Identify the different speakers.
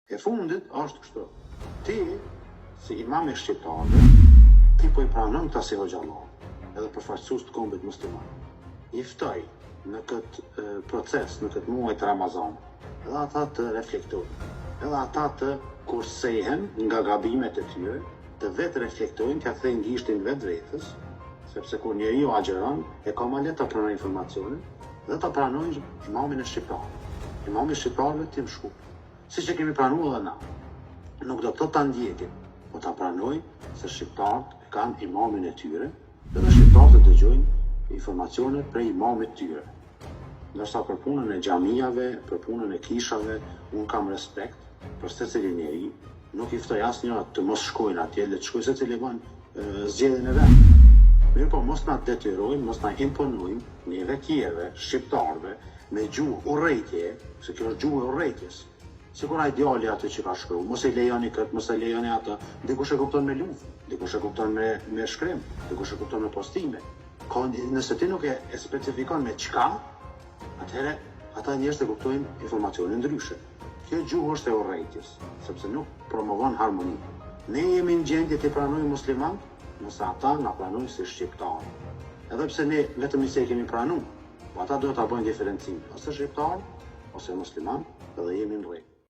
Speaker 1: E fundit është kështu, ti si imam i shqiptarëve, ti po i pranon këta si hoxhallarë, edhe përfaqësues të kombit musliman. I ftoj në këtë proces, në këtë muaj të Ramazanit, edhe ata të reflektojnë, edhe ata të kursehen nga gabimet e tyre, të vetë-reflektojnë, t'ia kthejnë gishtin vetvetes, sepse kur njeriu agjëron, e ka ma lehtë ta pranojë informacionin dhe ta pranojë imamin e shqiptarëve. Imami i shqiptarëve Tim Shkupi. Siç e kemi pranu edhe na. Nuk do të thotë ta ndjekim, po ta pranojmë se shqiptarët e kanë imamin e tyre dhe shqiptarët të dëgjojnë informacionet prej imamit tyre. Ndërsa për punën e xhamiave, për punën e kishave, unë kam respekt për secilin njeri, nuk i ftoj asnjë të mos shkojnë atje, le të shkojë secili bën zgjedhjen e vet. Mirëpo mos na detyrojnë, mos na imponojnë neve tjerëve, shqiptarëve, me gjuhë urrejtje, se kjo është gjuhë e urrejtjes. Sikur ai djali aty që ka shkru, mos e lejoni këtë, mos e lejoni atë, dikush e kupton me luftë, dikush e kupton me me shkrim, dikush e kupton me postime. Ka, nëse ti nuk e, e specifikon me çka, atëherë ata njerëz e kuptojnë informacionin ndryshe. Kjo gjuhë është e urrejtjes, sepse nuk promovon harmoni. Ne jemi në gjendje t'i pranojmë muslimanët, nëse ata na pranojnë si shqiptarë. Edhe pse ne vetëm se i kemi pranu, Po ata duhet ta bëjnë diferencimin, ose shqiptar, ose musliman, dhe jemi në rregull.